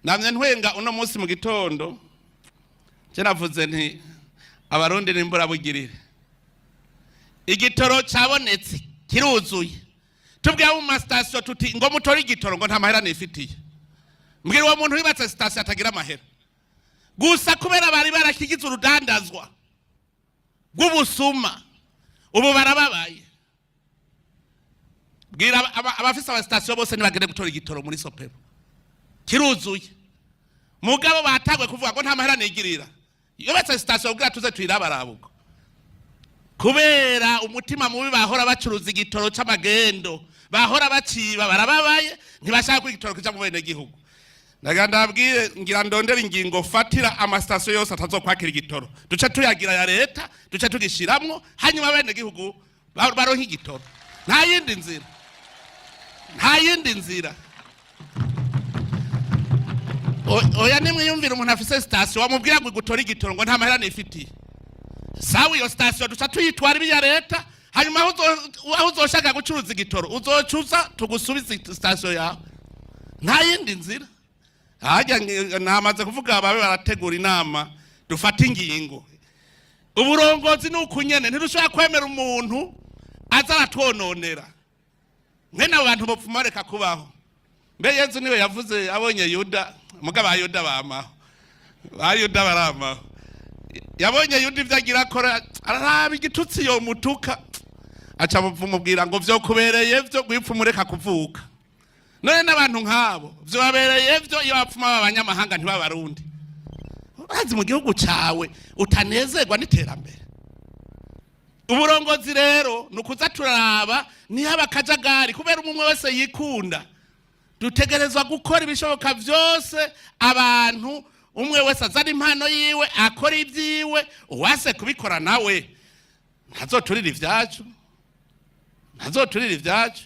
Namye ntwenga uno munsi mu gitondo, je navuze nti Abarundi n'imburabugirire. Igitoro cabonetse kiruzuye, tubwira mu masitasiyo tuti ngo mutore igitoro, ngo nta mahera nifitiye. Mbwira uwo muntu yubatse sitasiyo atagira amahera gusa kubera bari barakigize urudandazwa rw'ubusuma, ubu barababaye. Bwira abafise amasitasiyo bose ntibagende gutora igitoro muri SOPEBU, kiruzuye. Mugabo batagwe kuvuga ngo nta mahera nigirira, yubatse sitasiyo kugira tuze tuyirabaraba. Kubera umutima mubi bahora bacuruza igitoro c'amagendo, bahora baciba, barababaye, ntibashaka ko igitoro kija mu bene gihugu. Ndagira ndabwire, ngira ndondera ingingo fatira amasitasiyo yose atazokwakira igitoro, duce tuyagira ya leta, duce tugishiramwo, hanyuma bene gihugu baronke igitoro. Nta yindi nzira, nta yindi nzira. Oya, nimwiyumvira umuntu afise sitasiyo wamubwira ngo gutore igitoro, ngo nta mahera nifitiye. Sawa, iyo sitasiyo duca tuyitwara ibi ya leta, hanyuma aho uzoshaka gucuruza igitoro uzocuza tugusubize sitasiyo yawe. Nta yindi nzira. Hajya namaze kuvuga, babe barategura inama dufate ingingo. Uburongozi ni uku nyene, ntidushobora kwemera umuntu aza aratwononera. Mwene abo bantu bopfuma bareka kubaho. Mbe Yezu niwe yavuze abonye Yuda, mugabo Yuda bamaho, ba Yuda baramaho. Yabonye Yuda ivyo agira akora, araraba igitutsi yomutuka, aca mubwira ngo vyokubereye vyo gwipfa umureka kuvuka. None n'abantu nk'abo vyobabereye vyo iyo bapfuma b'abanyamahanga ntibabarundi. Urazi mu gihugu cawe utanezerwa n'iterambere. Uburongozi rero ni ukuza turaraba ntihaba akajagari kubera umwe wese yikunda. Dutegerezwa gukora ibishoboka vyose, abantu umwe wese azana impano yiwe, akora ibyiwe. Uwase kubikora nawe ntazoturira ivyacu, ntazoturira ivyacu.